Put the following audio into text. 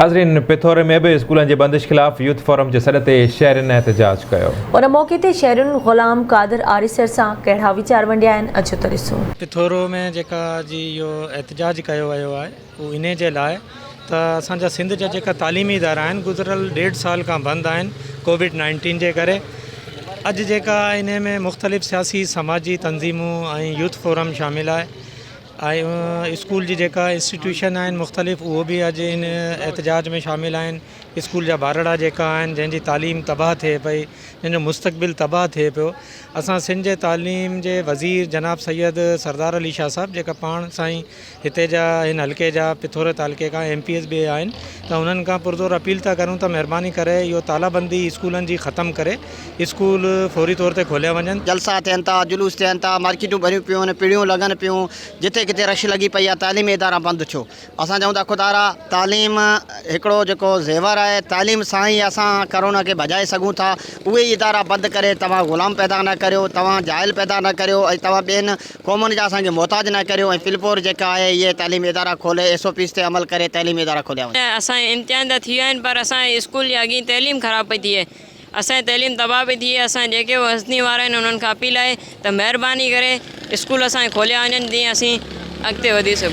ناظرين پٿوري ۾ به اسڪولن جي بندش خلاف يوٿ فورم جي سڏ تي شهرين احتجاج ڪيو. ان موقعي تي شهرين غلام قادر آريسر سان ڪهڙا ويچار ونڊيا آهن اچو ته ڏسون. پٿورو ۾ جيڪا جي اهو احتجاج ڪيو ويو آهي اهو انهي جي لاء ته اسان جا سنڌ جا جيڪا تعليمي ادارا آهن گذريل ڏيڍ سال کان بند آهن ڪووڊ نائنٽين جي ڪري اڄ جيڪا انهي ۾ مختلف سياسي سماجي تنظيمون ۽ يوٿ فورم شامل آهي ۽ اسڪول جي جيڪا انسٽيٽيوشن آهن مختلف اهو به اڄ ان احتجاج ۾ شامل آهن اسڪول جا ٻارڙا جيڪا آهن جنهن جي تعليم تباهه ٿئي پئي جنهن جو مستقبل تباهه ٿئي پيو اسان سنڌ جي تعليم جي وزير جناب سيد سردار علي شاهه صاحب جيڪا پاڻ سائين هتي جا هن حلقي جا پٿوري تعلقي کان ايم پي ايس به آهن ته انهن کان پرزور اپيل ٿا ڪريون ته مهرباني ڪري اهو تالا بندي اسڪولن جي ختم ڪري اسڪول فوري طور تي کوليا وڃن. جلسا ٿين ٿا، جلوس ٿين ٿا، مارڪيٽون ڀريون پيون آهن، پڙيون لڳن پيون، جتي ڪٿي رش لڳي پئي آهي، تعليمي ادارا بند ڇو؟ اسان چئون ٿا خدارا تعليم هڪڙو جيڪو زيور آهي، تعليم سان ئي اسان ڪرونا کي ڀڄائي سگهون ٿا، اهي ئي ادارا بند ڪري توهان غلام پيدا نه ڪريو، توهان جاهل پيدا نه ڪريو ۽ توهان ٻين قومن جا اسان کي محتاج نه ڪريو ۽ فلپور جيڪا آهي اهي تعليمي ادارا کولي ايس او پيز تي عمل ڪري تعليمي ادارا کوليا وڃن. اسان جا امتحان ته ٿي ويا آهن پر اسان جي اسڪول جي اڳين تعليم خراب پئي ٿئي. اسان جي تعليم تباهه پئي ٿئي اسان جيڪي به وسندي وارا آهن انهن کان اپيل آهي ته مهرباني ڪري اسڪول اسان جا کوليا وڃن جيئن اسين اڳتي وڌي سگهون.